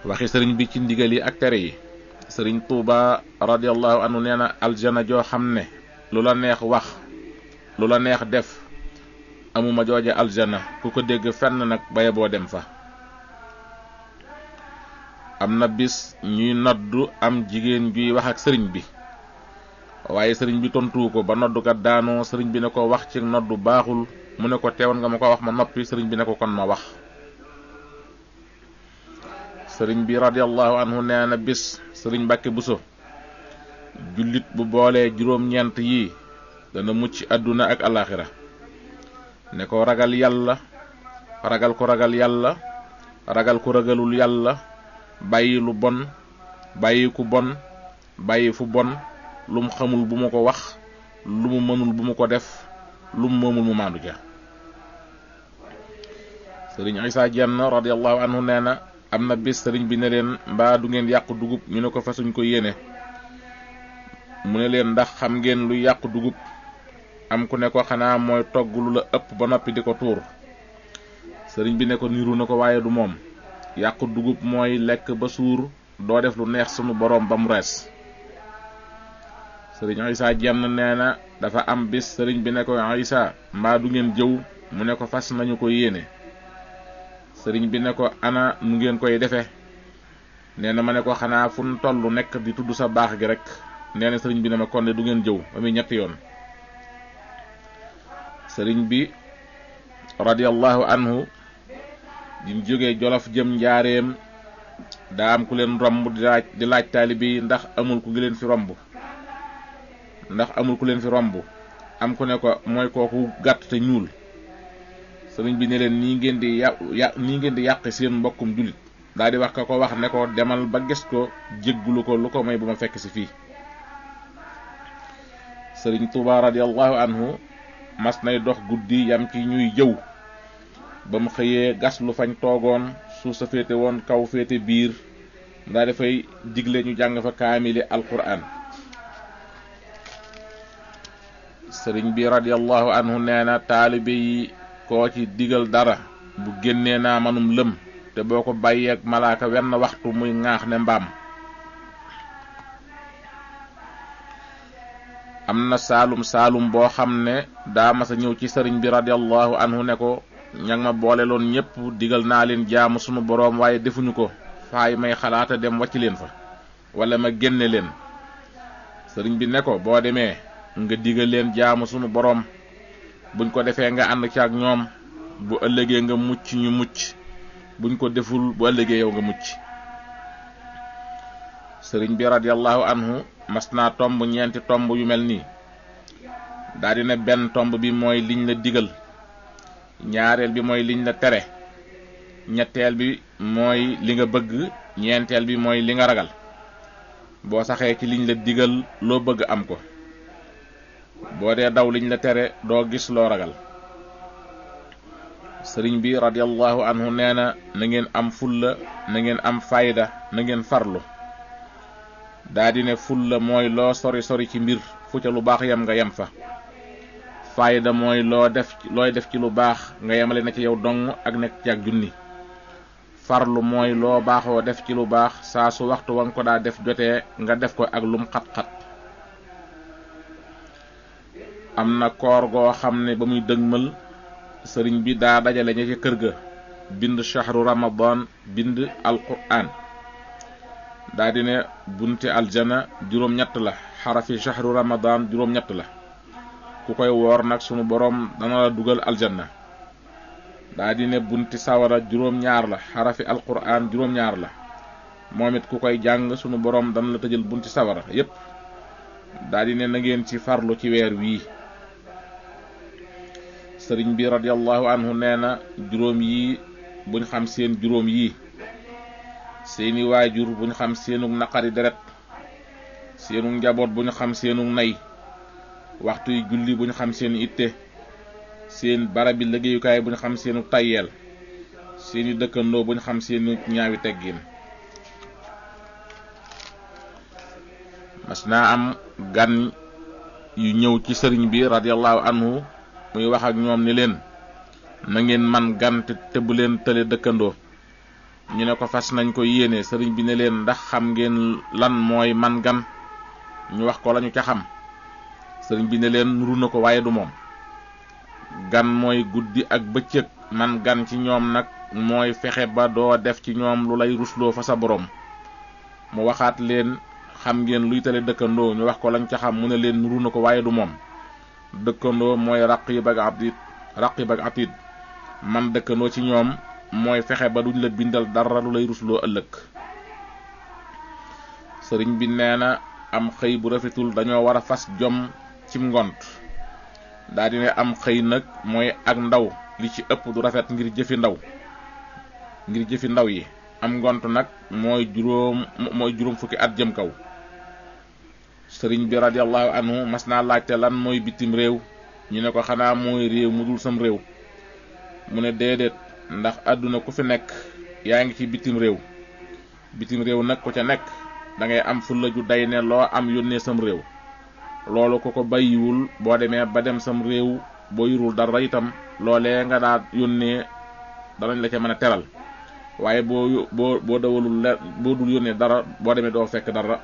waxi sëriñ bi ci ndigal yi ak tere yi. sëriñ Tuuba radiyallahu anhu nee na aljana joo xam ne lu la neex wax lu la neex def amuma jooje aljana ku ko dégg fenn nag baye boo dem fa. am na bis ñuy noddu am jigéen juy wax ak sëriñ bi waaye sëriñ bi tontuwu ko ba noddukat daanoo sëriñ bi ne ko wax ci noddu baaxul mu ne ko teewoon nga ma ko wax ma noppi sëriñ bi ne ko kon ma wax. sëriñ bi radiyallahu anhu nee na bis sëriñ Mbàkke Buso jullit bu boolee juróom-ñeent yi dana mucc àdduna ak alaxira ne ko ragal yàlla ragal ko ragal yàlla ragal ko ragalul yàlla bàyyi lu bon bàyyi ku bon bàyyi fu bon lu mu xamul bu mu ko wax lu mu mënul bu mu ko def lu mu moomul mu maandu ja. sëriñ Isaa Jenn radiyallahu anhu nee na am na bis sëriñ bi ne leen mbaa du ngeen yàq dugub ñu ne ko fasuñ ko yéene mu ne leen ndax xam ngeen lu yàq dugub am ku ne ko xanaa mooy togg lu la ëpp ba noppi di ko tuur. sëriñ bi ne ko niru na ko waaye du moom yàq dugub mooy lekk ba suur doo def lu neex sunu boroom ba mu rees. sëriñ Isaa Jenn nee na dafa am bis sëriñ bi ne ko Isaa mbaa du ngeen jëw mu ne ko fas nañu ko yéene. sëriñ bi ne ko ana nu ngeen koy defe nee na ma ne ko xanaa fu nu tollu nekk di tudd sa baax gi rek nee na sëriñ bi ne ma kon de du ngeen jëw ba muy ñetti yoon. sëriñ bi radiyallahu anhu di jógee Jolof jëm Njaareem daa am ku leen romb di laaj taalibe yi ndax amul ku leen fi romb am ku ne ko mooy kooku gàtt te ñuul. sëriñ bi ne leen nii ngeen di yàq seen mbokkum jullit daal di wax ka ko wax ne ko demal ba gis ko jéggulu ko lu ko may bu ma fekk si fii. sëriñ Tuuba radiyallahu anhu mas nay dox guddi yam ci ñuy jëw ba mu xëyee gas lu fañ toogoon suuf sa féete woon kaw féete biir ndaa dafay digle ñu jàng fa kaamili alquran. sëriñ bi radiyallahu anhu nee na taalibe yi koo ci digal dara bu génnee naa manum lëm te boo ko bàyyeeg malaaka wenn waxtu muy ŋaax ne mbaam. am na saalum boo xam ne daa masa ñëw ci sëriñ bi radiyallahu anhu ne ko ña ma boole loon ñépp digal naa leen jaamu sunu boroom waaye defuñu ko faay may xalaata dem wàcc leen fa wala ma génne leen. sëriñ bi ne ko boo demee nga digal leen jaamu sunu boroom buñ ko defee nga ànd ci ak ñoom bu ëllëgee nga mucc ñu mucc buñ ko deful bu ëllëgee yow nga mucc. sëriñ bi radiyallahu anhu mas naa tomb ñeenti tomb yu mel nii daldi ne benn tomb bi mooy liñ la digal, ñaareel bi mooy liñ la tere, ñetteel bi mooy li nga bëgg, ñeenteel bi mooy li nga ragal. boo saxee ci liñ la digal loo bëgg am ko, boo dee daw liñ la tere doo gis loo ragal. sëriñ bi radiyallahu anhu nee na ngeen am fulla, na ngeen am fayda, na ngeen farlu. daa di ne fulla mooy loo sori sori ci mbir fu ca lu baax yam nga yem fa. fayda mooy looy def ci lu baax nga yemale na ci yow dong ak nekk ci ak junni. farlu mooy loo baaxoo def ci lu baax saa su waxtu wa nga ko daa def jotee nga def ko ak lum xat-xat. am na koor goo xam ne ba muy dëgmal sëriñ bi daa dajale ña ca kër ga bind shahru ramadan, bind alquran. daa di ne bunti aljana juróom-ñett la, xarafi shahru ramadan juróom-ñett la. ku koy woor nag sunu boroom dana la dugal aljanna. daa di ne bunti sawara juróom-ñaar la, xarafi alquran juróom-ñaar la. moom it ku koy jàng sunu boroom dana la tëjal bunti sawara yépp. daa di ne na ngeen ci farlu ci weer wii. sëriñ bi radiyallahu anhu nee na juróom yi buñ xam seen juróom yi, seeni waajur buñ xam seenug naqari deret, seenug njaboot buñ xam seenug nay, waxtu yi julli buñ xam seen itte, seen barabi liggéeyukaay buñ xam seenu tayyeel, seeni dëkkandoo buñ xam seenu ñaawi teggin. mas naa am gan yu ñëw ci sëriñ bi radiyallahu anhu muy wax ak ñoom ni leen na ngeen man gan te bu leen tële dëkkandoo. ñu ne ko fas nañ ko yéene. sëriñ bi ne leen ndax xam ngeen lan mooy man gan? ñu wax ko lañu ca xam. sëriñ bi ne leen nuru na ko waaye du moom. gan mooy guddi ak bëccëg, man gan ci ñoom nag mooy fexe ba doo def ci ñoom lu lay rusloo fa sa borom. mu waxaat leen xam ngeen luy tale dëkkandoo? ñu wax ko lañ ca xam. mu ne leen nuru na ko waaye du moom. dëkkandoo mooy raqib ak atid, man dëkkandoo ci ñoom mooy fexe ba duñ la bindal dara lu lay rusloo ëllëg. sëriñ bi nee na am xëy bu rafetul dañoo war a fas jom cim ngont. daa dine am xëy nag mooy ak ndaw li ci ëpp du rafet ngir jëfi ndaw yi. am ngont nag mooy juróom fukki at jëm kaw. sëriñ bi radiyallahu anhu mas naa laajte lan mooy bitim réew. ñu ne ko xanaa mooy réew mu dul sam réew. mu ne déedéet, ndax àdduna ku fi nekk yaa ngi ci bitim réew. bitim réew nag ku ca nekk da ngay am fulla ju day ne loo am yónnee sam réew. loolu ko bàyyiwul boo demee ba dem sam réew boo yurul dara itam loolee nga daa yónnee danañ la ca mën a teral. waaye boo dul yónnee dara boo demee doo fekk dara.